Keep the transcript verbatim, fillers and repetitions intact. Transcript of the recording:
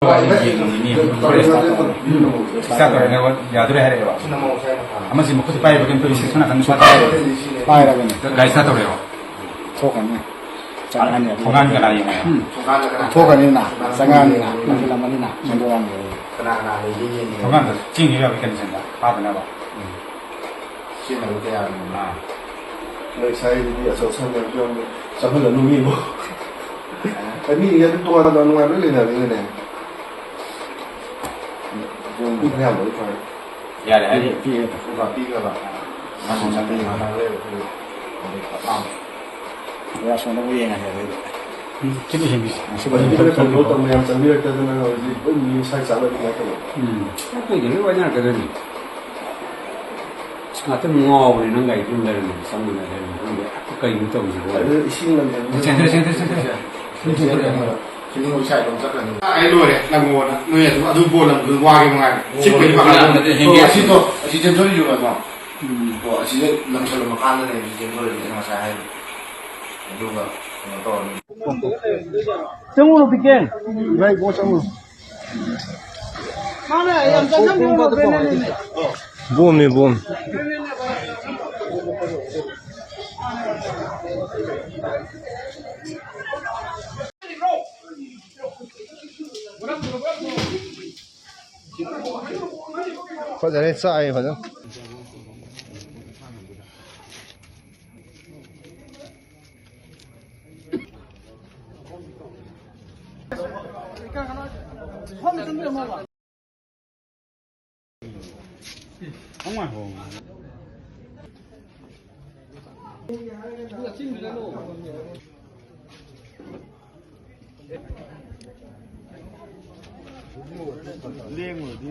ꯌꯦꯡꯉꯝꯃꯤꯅꯤ꯫ Start ꯇꯧꯔꯦ, ꯌꯥꯗꯣꯔꯦ ꯍꯥꯏꯔꯛꯑꯦꯕ꯫ ꯑꯃꯁꯤ ꯃꯈꯨꯠꯇ ꯄꯥꯏꯔꯤꯕ ꯀꯩꯅꯣ ꯇꯧꯔꯤ, ꯁꯦꯛꯁꯟ ꯅꯥꯀꯟꯗ ꯁ꯭ꯋꯥꯏꯗ ꯄꯥꯏꯔꯤꯕ꯫ ꯄꯥꯏꯔꯕꯅꯤ꯫ ꯒꯥꯔꯤ ꯏꯁꯇꯥꯔꯠ ꯇꯧꯔꯦꯕ꯫ ꯊꯣꯛꯀꯅꯤ꯫ ꯆꯪꯉꯛꯑꯅꯤ ꯑꯗꯨ꯫ ꯊꯣꯡꯒꯥꯟ ꯀꯅꯥ ꯌꯦꯡꯉꯦ? ꯎꯝ꯫ ꯊꯣꯛꯀꯅꯤꯅ, ꯆꯪꯉꯛꯑꯅꯤꯅ, ꯂꯥꯟꯁꯤꯜꯂꯝꯃꯅꯤꯅ, ꯁꯦꯡꯗꯣꯛꯑꯅꯤ꯫ ꯀꯅꯥ ꯀꯅꯥ ꯂꯩꯒꯦ ꯌꯦꯡꯉꯦ꯫ ꯊꯣꯡꯒꯥꯟꯗ ꯆꯤꯡꯈꯤꯕ ꯌꯥꯕꯒꯤ ꯀꯟꯗꯤꯁꯟꯗ ꯐꯥꯗꯅꯕ꯫ ꯎꯝ꯫ ꯁꯤꯖꯤꯟꯅꯕ ꯀꯌꯥꯒꯤꯅꯣ? ꯑꯥ꯫ ꯅꯣꯏ ꯁ꯭ꯋꯥꯏꯗꯗꯤ ꯑꯆꯧ ꯑꯁꯥꯡ ꯃꯌꯥꯝꯁꯨ ꯌꯥꯝ ꯆꯪꯍꯜꯂꯅꯨ ꯃꯤꯕꯨ꯫ ꯑ, ꯃꯤ ꯑꯗꯨ ꯇꯣꯉꯥꯟ ꯇꯣꯉꯥꯟ ꯅꯨꯡꯉꯥꯏꯕ ꯂꯣꯏ ꯂꯩꯅꯕꯅꯤꯅꯅꯦ꯫ ꯃꯤ ꯈꯔ ꯌꯥꯝꯕꯗꯤ ꯐꯔꯦ꯫ ꯌꯥꯔꯦ, ꯍꯥꯏꯗꯤ ꯄꯤꯈ꯭ꯔꯦ꯫ ꯄꯤꯈ꯭ꯔꯕ? ꯃꯥꯁꯨ ꯆꯪꯉꯦ, ꯃꯥꯟꯅꯔꯦ ꯑꯩꯈꯣꯏ꯫ ꯑꯗꯩ ꯑꯁꯣꯝꯗ ꯑꯃꯨꯛ ꯌꯦꯡꯉꯁꯦ ꯑꯗꯩꯗꯤ꯫ ꯎꯝ, ꯁꯤꯗ ꯌꯦꯡꯕꯤꯁꯤ꯫ ꯁꯤꯗ ꯍꯧꯖꯤꯛ ꯌꯦꯡꯕꯤꯁꯤ꯫ ꯀꯟꯇ꯭ꯔꯣꯜ ꯇꯧꯕ ꯌꯥꯝ ꯆꯪꯕꯤꯔꯛꯇꯗꯅ ꯍꯧꯖꯤꯛ ꯂꯣꯏ ꯃꯤ ꯁ꯭ꯋꯥꯏ ꯆꯥꯅꯕ ꯀꯃꯥꯏꯅ ꯇꯧꯕ? ꯎꯝ꯫ ꯑꯩꯈꯣꯏꯗꯤ ꯂꯣꯏ ꯋꯥꯏꯅꯔꯛꯀꯗꯣꯏꯅꯤ꯫ ꯑꯁ, ꯉꯥꯛꯇꯪ ꯉꯥꯎꯕꯅꯦ ꯅꯪ ꯒꯥꯔꯤ ꯊꯧꯔ ꯂꯩꯔꯝꯃꯦ, ꯆꯪꯕꯅ ꯂꯩꯔꯝꯃꯦ ꯈꯪꯗꯦ꯫ ꯀꯩꯅꯣ ꯇꯧꯔꯤꯁꯤꯕꯣ? ꯑꯗꯨ ꯏꯁꯤꯡ ꯂꯝꯕꯤ ꯆꯦꯟꯊꯔꯦ, ꯆꯦꯟꯊꯔꯦ, ꯆꯦꯟꯊꯔꯦ꯫ ꯁꯤꯡ ꯁꯥꯏꯗꯣꯝ ꯆꯠꯈ꯭ꯔꯅꯤ꯫ ꯑꯩ ꯂꯣꯏꯔꯦ, ꯅꯪꯉꯣꯟꯗ꯫ ꯅꯣꯏ ꯑꯗꯨꯝ ꯑꯗꯨ ꯕꯣꯜ ꯂꯝꯗꯨ ꯋꯥꯒꯦ ꯃꯉꯥꯏꯔꯦ꯫ ꯁꯤ ꯀꯨꯏꯅ ꯄꯥꯈꯠꯂꯝꯕꯅꯦ꯫ ꯑꯣ, ꯑꯁꯤꯗꯣ, ꯑꯁꯤ ꯆꯦꯟꯊꯣꯔꯛꯏꯁꯦ ꯎꯔꯕꯣ? ꯎꯝ꯫ ꯑꯣ, ꯑꯁꯤꯗ ꯂꯪꯁꯜꯂꯝꯕ ꯀꯥꯟꯗꯅꯦ ꯑꯩꯁꯨ ꯆꯦꯟꯊꯣꯔꯛꯏꯁꯦ, ꯑꯩꯅ ꯉꯁꯥꯏ ꯍꯥꯏꯗꯣ꯫ ꯑꯗꯨꯒ ꯀꯩꯅꯣ ꯇꯧꯔꯅꯤ꯫ ꯆꯪꯉꯨꯔꯣ, ꯄꯤꯀꯦ꯫ ꯌꯥꯏ, ꯏꯕꯨꯡꯉꯣ, ꯆꯪꯉꯨꯔꯣ꯫ ꯃꯥꯅ ꯌꯥꯝ ꯆꯪꯁꯟꯕꯤꯔꯨꯅꯣ, ꯕ꯭ꯔꯦꯟꯅꯦꯜꯅꯤꯅꯦ꯫ ꯕꯣꯝꯅꯤ, ꯕꯣꯝ꯫ ꯐꯖꯔꯦ, ꯆꯥꯛꯑꯦ ꯐꯖꯅ꯫ ꯂꯦꯡꯉꯨꯔꯗꯤ